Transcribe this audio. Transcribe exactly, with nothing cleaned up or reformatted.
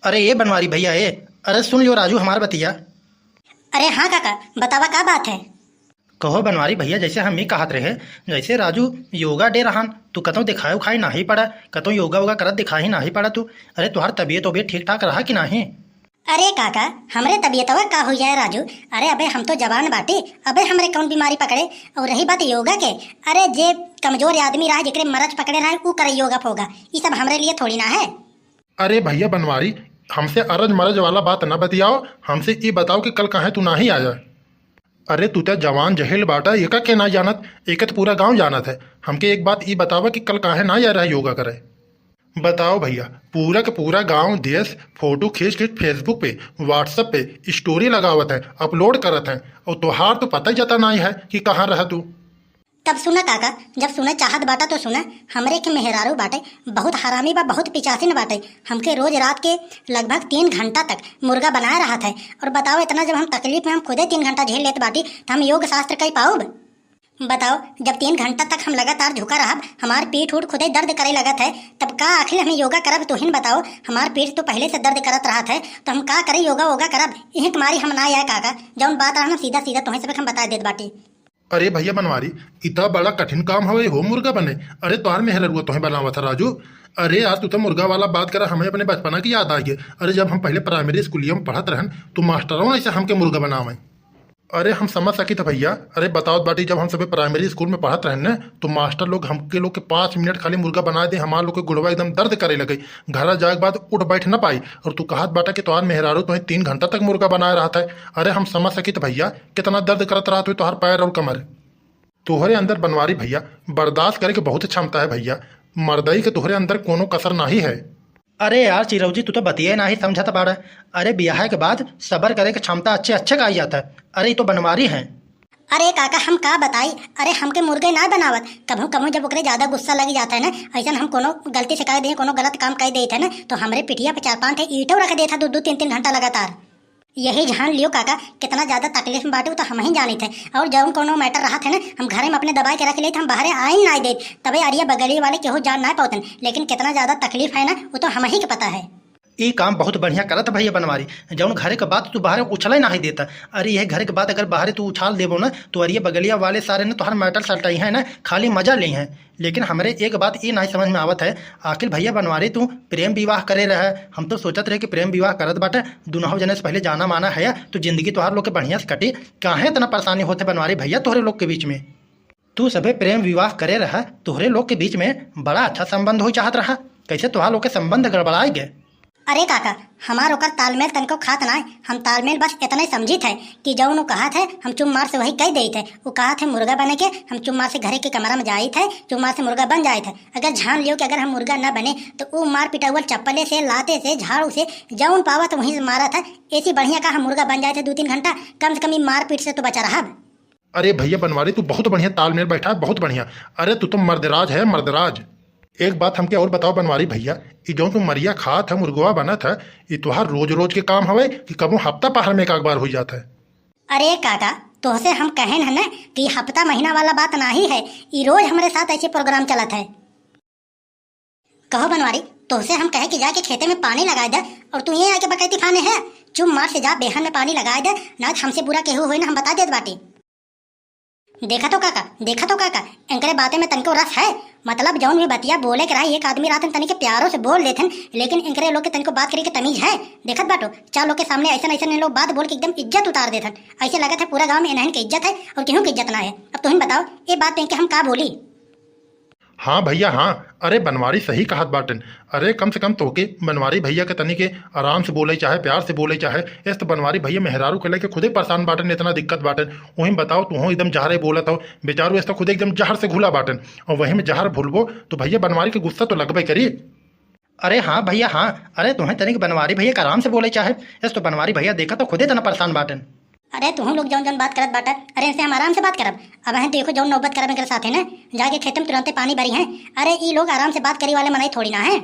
अरे ए बनवारी भइया ए, अरे सुन लियो राजू हमार बतिया। अरे हाँ काका, बतावा का बात है? कहो बनवारी भइया, जैसे हम ई कहत रहे, जैसे राजू योगा डे रहन, तू कतौ दिखाए उखाए नाही पड़ा, कतौ योगा वोगा करत दिखाही नाही पड़ा तू। अरे तुहार तबियत वबियत ठीक ठाक रहा कि नाही? अरे काका, हमरे तबियतवा का हो जाए राजू? अरे अबे हम तो जवान बाटी, अबे हमरे कौन बीमारी पकड़े? और रही बात योगा के, अरे जे कमजोर आदमी रहा, जेकरे मरज पकड़े रहा, ऊ करे योगा फोगा, ई सब हमरे लिए थोड़ी ना है। अरे भइया बनवारी, हमसे अरज मरज वाला बात न बतियाओ, हमसे ई बताओ कि कल काहे तू नाही आया? अरे तू त जवान जहिल बाटा, एका के ना जानत, एके त पूरा गांव जानत है। हमके एक बात ई बतावा कि कल काहे ना आया रहा योगा करे? बताओ भइया, पूरा के पूरा गांव देश फोटो खींच खींच Facebook पे, WhatsApp पे story लगावत है, upload करत है, और तोहार तो पता ही जता नाही है कि कहाँ रह तू। तब सुना काका, जब सुने चाहत बाटा तो सुना, हमरे के मेहरारू बाटे, बहुत हरामी बा, बहुत पिचासिन बाटे। हमके रोज रात के लगभग तीन घंटा तक मुर्गा बनाए रहत है। और बताओ, इतना जब हम तकलीफ में हम खुदे तीन घंटा झेल लेत बाटी, त हम योग शास्त्र कई पाउब? बताओ, जब तीन घंटा तक हम लगातार झुका रहब, हमार पीठ उठ खुदे दर्द करे लगत है, तब का आखिर हम योगा करब? तुहिन बताओ, हमार पीठ तो पहले से दर्द करत रहत है, तो हम का करे योगा वोगा करब? इही के मारी हम ना आए काका, जौन बात रहन सीधा सीधा तुहें सबके हम बता देत बाटी। अरे भइया बनवारी, इतना बड़ा कठिन काम हवे हो मुर्गा बने। अरे तोहार मेहररुआ तोहे बनावत है राजू। अरे यार, तू तो मुर्गा वाला बात करा, हमें अपने बचपना की याद आ गई। अरे जब हम पहले प्राइमरी स्कूलिया में पढ़त रहन, तो मास्टरों ऐसे हमके मुर्गा बनावे। अरे हम समझ सकित है भइया। अरे बतावत बाटी, जब हम सभी प्राइमरी स्कूल में पढ़त रहन न, तो मास्टर लोग हमके लोग के पाँच मिनट खाली मुर्गा बनाए दे, हमार लोग के गुड़वा एकदम दर्द करे लगे, घरा जाए के बाद उठ बैठ न पाई। और तू कहत बाटा कि तोहार मेहरारू तोहे तीन घंटा तक मुर्गा बनाए रहत है। अरे हम समझ सकित है भइया, कितना दर्द करत रहत हुई तोहार पैर और कमर। तोहरे अंदर बनवारी भइया, बर्दाश्त करे के बहुत क्षमता है भइया। मर्दई के तोहरे अंदर कोनो कसर नाही है। अरे यार चिरौजी, तू तो बतिये नाही समझत बाड़ा। अरे बियाह के बाद सबर करे के क्षमता अच्छे अच्छे का आई जाता है। अरे ई तो बनवारी है। अरे काका, हम का बताई, अरे हमके मुर्गे ना बनावत। कभू कभू जब ओकरे ज्यादा गुस्सा लग जाता है ना, ऐसन हम कोनो गलती से कह दे, कोनो गलत काम कह देत है ना, तो हमरे पिठिया पे चार पांच ठे ईंटो रख देता दो दो तीन तीन घंटा लगातार। यही जान लियो काका, कितना ज्यादा तकलीफ में बाटे, वो तो हम ही जानित है। और जौन कोनो matter रहत है ना, हम घरे में अपने दबाई के रख लेत, हम बाहरे आइन नाई देत, तबे अरिया बगलिया वाले केहू जान नाई पावतन। लेकिन कितना ज्यादा तकलीफ है ना, वो तो हम ही के पता है। ई काम बहुत बढ़िया करत भइया बनवारी, जौन घरे के बात तू बाहरे उछले नाही देता। अरे यह घरे के बात अगर बाहरे तू उछाल देबो ना, तो अरिया बगलिया वाले सारे ना तोहर matter सलटाई है ना, खाली मजा लेई है। लेकिन हमरे एक बात ई नाहीं समझ में आवत है, आखिर भइया बनवारी तू प्रेम विवाह करे रहे, हम तो सोचत रहे कि प्रेम विवाह करत बाटे, दुनहु जने से पहिले जाना माना है, तो जिंदगी तोहार लोग के बढ़िया से कटी, काहे इतना परेशानी होत है बनवारी भइया तोहरे लोग के बीच में? तू सभे प्रेम विवाह करे रहा, तोहरे लोग के बीच में बड़ा अच्छा संबंध होई चाहत रहा, कैसे तोहार लोग के संबंध गड़बड़ाए गए? अरे काका, हमार ओकर तालमेल तनिको खात नाय। हम तालमेल बस इतने समझित है कि जौन उ कहत है, हम चुम मार से वही कह देत है। उ कहत है मुर्गा बने के, हम चुम मार से घरे के कमरा में जाइत है, चुम मार से मुर्गा बन जाइत है। अगर जान लियो कि अगर हम मुर्गा न बने, तो उ मार पिटौवल चप्पले से, लाते से, झाड़ू से, जौन पावत वहीं से मारत है। ऐसी बढ़िया का हम मुर्गा बन जाइत है दो तीन घंटा, कम से कम ई मारपीट से तो बचा रहब। अरे भइया बनवारी, तू बहुत बढ़िया तालमेल बैठा है, बहुत बढ़िया। अरे तू तो मर्दराज है, मर्दराज। एक बात हमके और बताओ बनवारी भइया, ई जौन तू मरिया खात है, मुर्गवा बनत है, ई तोहार रोज रोज के काम हवे कि कबो हफ्ता पहर में एक आध बार हुई जात है? अरे काका, तोहसे हम कहेन है ना कि हफ्ता महीना वाला बात नाही है, ई रोज हमरे साथ ऐसे program चलत है। कहो बनवारी, तोहसे हम कहे कि जाके खेते में पानी लगाए दे और तू ये आके बकैती फाने है। चुप मार से जा बेहन में पानी लगाए दे, ना तो हमसे बुरा केहू होई ना, हम बता देत बाटी। देखा तो काका, देखा तो काका, इनकरे बातें में तनिको रस है। मतलब जौन भी बतिया बोले के रहा, एक आदमी रहतन तनिके प्यारो से बोल देथन, लेकिन इनकरे लोग के तनिको बात करे के तमीज है। देखत बाटो, चार लोग के सामने ऐसन ऐसन इन लोग बात बोल के एकदम इज्जत उतार देथन। ऐसे लगत है पूरा गांव में इन्हन के इज्जत है और केहू के इज्जत ना है। अब तुहिन बताओ, ये बात पे इनके हम का बोली? हाँ भइया, हाँ। अरे बनवारी सही कहत बाटन। अरे कम से कम तोहके बनवारी भइया के तनी के आराम से बोले चाहे, प्यार से बोले चाहे। एस तो बनवारी भइया मेहरारू के लेके खुदे परेशान बाटन, इतना दिक्कत बाटन। वहीं बताओ, तुहों एकदम जहरे बोलत हो। बेचारू एस तो खुदे एकदम जहर से घुला बाटन, और वहीं में जहर भूलबो तो भइया बनवारी के गुस्सा तो लगबे करी। अरे हाँ भइया हाँ, अरे तुहें तनिक बनवारी भइया के आराम से बोले चाहे। एस तो बनवारी भइया देखा तो खुदे इतना परेशान बाटन। अरे तुहूँ लोग जौन जौन बात करत बाटा, अरे इनसे हम आराम से बात करब। अब हैं देखो जौन नौबत करब एकरे साथे ना, जाके खेते में तुरंते पानी भरी हैं। अरे ई लोग आराम से बात करी वाले मनई थोड़ी ना है।